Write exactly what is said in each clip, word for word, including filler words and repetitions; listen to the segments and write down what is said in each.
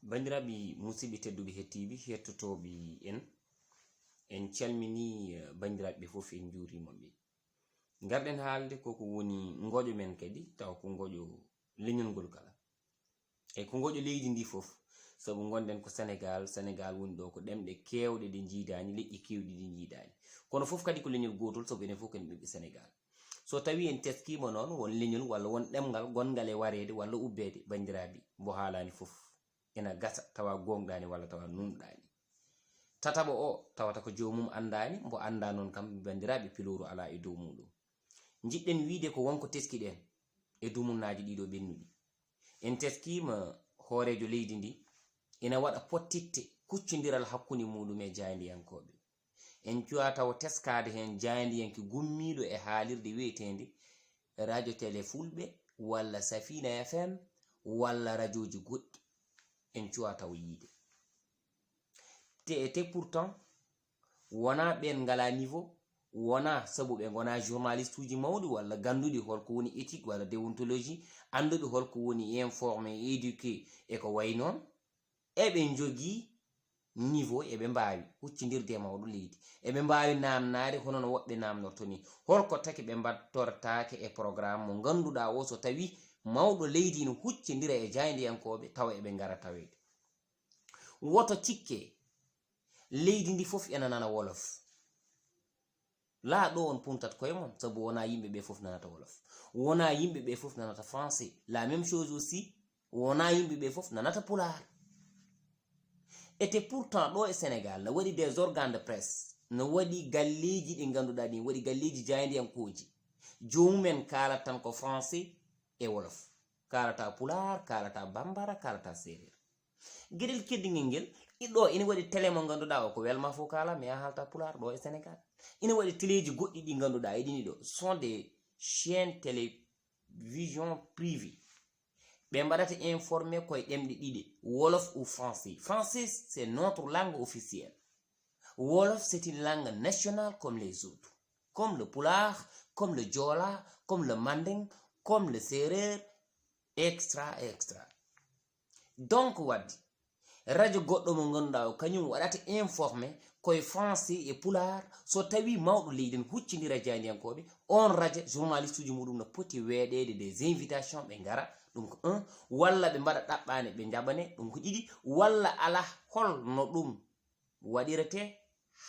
Banndiraaɓe musidɓe tedduɓe hettiiɓe, hettotooɓe en, en calminii, eh, banndiraaɓe ɓe fof, en njuuriima ɓe. Ngarɗen haalde koko woni ngoƴo men kadi, tawa ko ngoƴo leñol ngol kala. E ko ngoƴo leydi ndi fof, sabu ngonɗen ko Senegaal, Senegaal woni ɗo ko ɗemɗe keewɗe ɗe njiidaani, leƴƴi keewɗi ɗi njiidaani. Kono fof kadi ko leñol gootol, sabu enen fof ko en ɓiɓɓe Senegaal. So tawii en teskiima noon, won leñol walla won ɗemngal gonngal e wareede walla ubbeede, banndiraaɓe, mbo haalaani fof ena gasa tawa goongɗaani walla tawa nuunɗaani. Tataɓo o tawata ko joomum anndaani, mbo anndaa noon kam, banndiraaɓe, pilooru alaa e dow muuɗum. Njiɗɗen wiyde ko won ko teskiɗen e dumunnaaji ɗiɗo ɓennuɗi. En teskiima hooreejo leydi ndi ina waɗa pottitte kuccondiral hakkunde muuɗum e jaayndiyankooɓe. En cuwaa taw teskaade heen jaayndiyanke gummiiɗo e haalirde wiyeteende Radio Télé Fulɓe walla Safina F M walla rajooji goɗɗi. En cuwaa taw yiyde. Te, te pourtant, wonaa ɓeen ngalaa niveau, wonaa sabu ɓe ngonaa journaliste uji mawɗi walla gannduɗi holko woni éthique walla déontologie, annduɓe holko woni informé, éduqué e ko wayi noon. Eɓe njogii niveau, eɓe mbaawi huccindirde e mawɗo leydi. Eɓe mbaawi naamnaade hono no woɓɓe naamnorto ni. Holko taki ɓe mbattortaake e programme mo ngannduɗaa o, so tawii mawɗo leydi ina huccindira e jaayndiyankooɓe, tawa eɓe ngara taweede? Woto cikke, leydi ndi fof ena nana Wolof. Laa ɗo on puntat koye mon, sabu wonaa yimɓe ɓe fof nanata Wolof. Wonaa yimɓe ɓe fof nanata Français. La même chose aussi, wonaa yimɓe ɓe fof nanata Pulaar. Et pourtant, ɗo e Senegaal, no waɗi des organes de presse, no waɗi galleeji ɗi ngannduɗaa ɗin, waɗi galleeji jaayndiyankooji. Joomumen kaalata tan ko Français e Wolof. Kaalata Pulaar, kaalata Bambara, kaalata Seereer. Geɗel keddingel ngel, ɗo ina waɗi télé mo ngannduɗaa o ko welma fof kaala, mais a haalta Pulaar ɗo e Senegaal. Ina waɗi téléji goɗɗi ɗi ngannduɗaa e ɗini ɗo, sont des chaînes télévision privées. Ɓe mbaɗata informé koye ɗemɗe ɗiɗi, Wolof ou Français. Français, c'est notre langue officielle. Wolof, c'est une langue nationale comme les autres. Comme le Pulaar, comme le Joola, comme le Manding, comme le Seereer, et cetera, et cetera. Donc, waɗde radio goɗɗo mo ngannduɗaa o, kañum waɗata informé koye Français e Pulaar. So tawii mawɗo leydi ene huccindira e jaayndiyankooɓe, on radio, journaliste uji muɗum no poti weeɗeede des invitations, ɓe ngara, ɗum ko un, walla ɓe mbaɗa ɗaɓɓaane, ɓe njaɓane, ɗum ko ɗiɗi, walla alaa hol no ɗum waɗiretee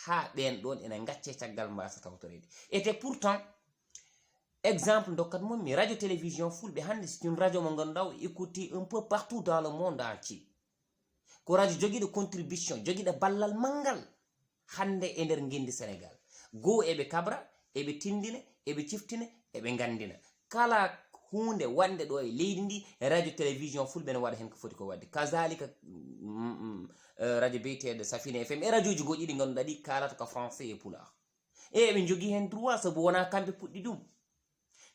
haa ɓeen ɗoon ena ngacce caggal mbaasa tawtoreede. Et pourtant, exemple ndokkat mon mi, radio télévision Fulɓe hannde, c'est une radio mo ngannduɗaa o écouté un peu partout dans le monde entier. Ko radio jogiiɗo contribution, jogiiɗo ballal manngal hannde e nder ngenndi Senegaal. Goo eɓe kabra, eɓe tinndina, eɓe ciftina, eɓe nganndina. Kala huunde waɗnde ɗo e leydi ndi, radio télévision Fulɓe ne waɗa heen ko foti ko waɗde. Kazalika, mm, mm, eh, radio biyeteeɗo Safina F M e radioji goɗɗi ɗi ngannduɗaa ɗi kaalata ko Français e Pulaar. E eɓe njogii heen droit, sabu wonaa kamɓe puɗɗi ɗum.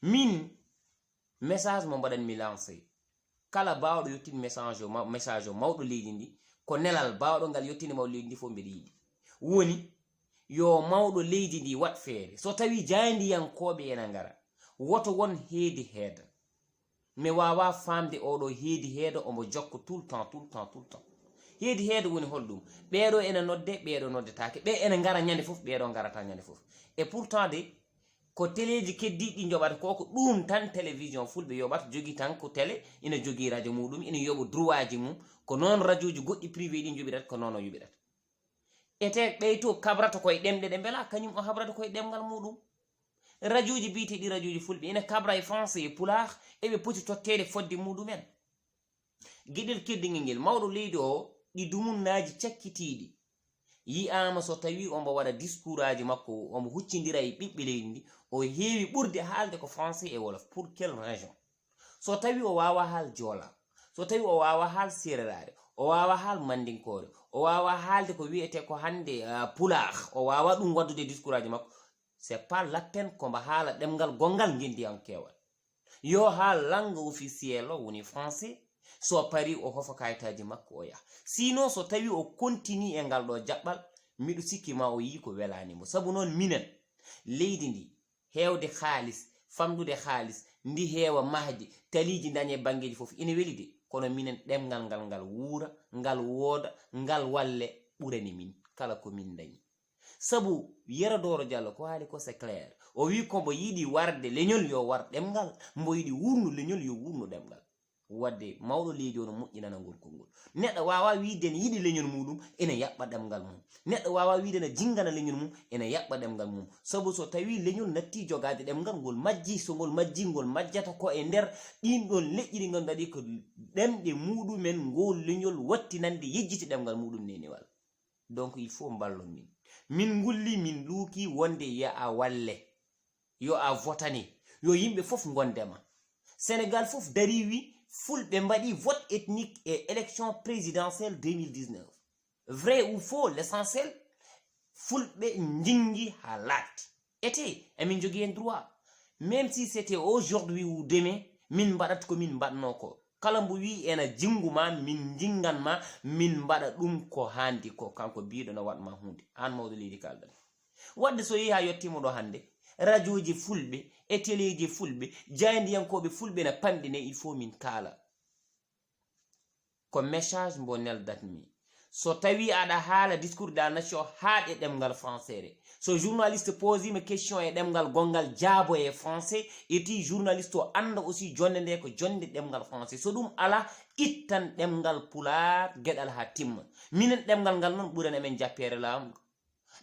Min, message mo mbaɗanmi lancé, kala baawɗo yettude message o, ma-, message o mawɗo leydi ndi, ko nelal baawɗo ngal yettude mawɗo leydi ndi fof mbeɗa yiɗi. Woni, yo mawɗo leydi ndi waɗ feere. So tawii jaayndiyankooɓe ena ngara, woto won heedi heeda. Mi waawaa faamde oɗo heedi heeda, omo jokka tout le temps, tout le temps, tout le temps. Heedi heeda woni holɗum? Ɓeeɗo ena nodde, ɓeeɗo noddetaake. Ɓe ena ngara ñande fof, ɓeeɗo ngarata ñande fof. Et pourtant de, ko téléji keddiiɗi njoɓata, ko, ko ɗum tan télévision Fulɓe yoɓata, jogii tan ko télé, ina jogii radio muɗum, ina yoɓa droitji mum. Ko noon radioji goɗɗi privé ɗi njoɓirata, ko noon o yoɓirata. Ete ɓeyto kabrata koye ɗemɗe ɗe mbela, kañum o habrata koye ɗemngal muɗum. Radioji biyeteeɗi radioji Fulɓe ina kabra e Français e Pulaar, eɓe poti totteede fodde muɗumen. Geɗel keddingel ngel, mawɗo leydi o, ɗi dumunnaaji cakkitiiɗi yiyaama so tawii omo waɗa discouraaji makko, omo huccindira e ɓiɓɓe leydi ndi, o heewi ɓurde haalde ko Français e Wolof. Pour quelle raison? So tawii o waawaa haal Joola, so tawii o waawaa haal Seereraare, o waawaa haal Mandinkoore, o waawaa haalde ko wiyetee ko hannde, ah, Pulaar, o waawaa ɗum waɗdude e discouraaji makko, c'est pas la peine ko mbo haala ɗemngal gonngal ngenndiyankeewal. Yo haal langue officielle o, woni Français, so parii o hofa kayitaaji makko o yaha. Sinon, so tawii o continue e ngal ɗo jaɓɓal, miɗo sikki ma o yii ko welaani mo. Sabu noon minen, leydi ndi, heewde haalis, famɗude haalis, ndi heewa mahdi, taliiji ndañee banngeeji fof, ina weli de. Kono minen ɗemngal ngal, ngal wuura, ngal wooda, ngal walle, ɓurani min kala ko min ndañi. Sabu Yero Dooro Jallo ko haali ko c'est clair. O wi ko mbo yiɗi warde leñol yo war ɗemngal, mbo yiɗi wuurnu leñol yo wuurnu ɗemngal. Wadde mawɗo leydi o no moƴƴinana ngol konngol. Neɗɗo waawaa wiyde ene yiɗi leñol muuɗum, ene yaɓɓa ɗemngal mum. Neɗɗo waawaa wiyde ene jinngana leñol mum, ene yaɓɓa ɗemngal mum. Sabu so tawii leñol nattii jogaade ɗemngal, ngol majjii, so ngol majjii, ngol majjata ko e nder ɗiin ɗoon leƴƴi ɗi ngannduɗaa ɗi ko ɗemɗe muuɗumen, ngol leñol wattinande yejjiti ɗemngal muuɗum neenewal. Donc il faut mballon min. Min ngulli, min luuki wonde yo a walle, yo a votane, yo yimɓe fof ngonde ma. Sénégal fof darii wi fulɓe mbaɗi vote ethnique e élection présidentielle deux mille dix-neuf. Vrai ou faux, l'essentiel, fulɓe njingi haa laaɓti. Ete, emin njogii heen droit. Même si c'était aujourd'hui ou demain, min mbaɗat ko min mbaɗnoo ko. Kala mbo wii ena jinngu ma, min njinngan ma, min mbaɗa ɗum ko haandi ko. Kanko biiɗo no waɗ ma huunde. Aan mawɗo leydi kaaldan. Wadde so yehi haa yettiima ɗo hannde, rajooji fulɓe e teleeji fulɓe, jaayndiyankooɓe fulɓe na pamɗine, il faut min kaala. Ko message mbo neldatmi. So tawii aɗa haala discours de la nation, haaɗ e ɗemngal français. So journaliste posiima question e ɗemngal gonngal, jaabo e français, eti journaliste o annda aussi jonnde nde ko jonnde ɗemngal français. So ɗum alaa, ittan ɗemngal pulaar geɗal haa timma. Minen ɗemngal ngal noon ɓurani amen jappeere laamu.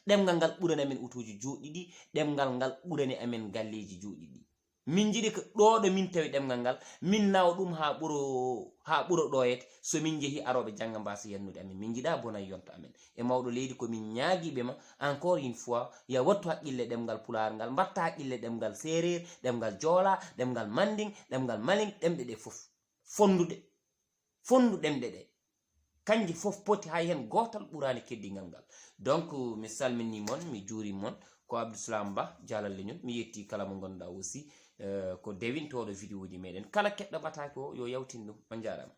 Ɗemngal ngal ɓurani amen otooji joɗɗiɗi, ɗemngal ngal ɓurani amen galleeji joɗɗiɗi. Min njiɗi ko ɗo ɗo min tawi ɗemngal ngal, min nawa ɗum haa ɓuro, haa ɓuro ɗoyet, so min njehi arooɓe jannga mbaasa yannude amen. Min njiɗaa bonay yonta amen. E mawɗo leydi ko min ñaagiiɓe ma, encore une fois, ya wattu haqqille ɗemngal pulaar ngal, mbatta haqqille ɗemngal seereer, ɗemngal joola, ɗemngal manding, ɗemngal maling, ɗemɗe ɗe fof. Fonndude, fonndu ɗemɗe ɗe. Kanji fof poti, hay heen gootal ɓuraani keddingal ngal. Donc, mi salminii mon, mi juurii mon. Ko Abdou Salam Ba, Jaalal Leñol. Mi yettii kala mo ngannduɗaa aussi, eh, ko dewintooɗo vidéo ji meɗen. Kala keɗɗo ɓataake o, yo yawtin ɗum. On njaaraama.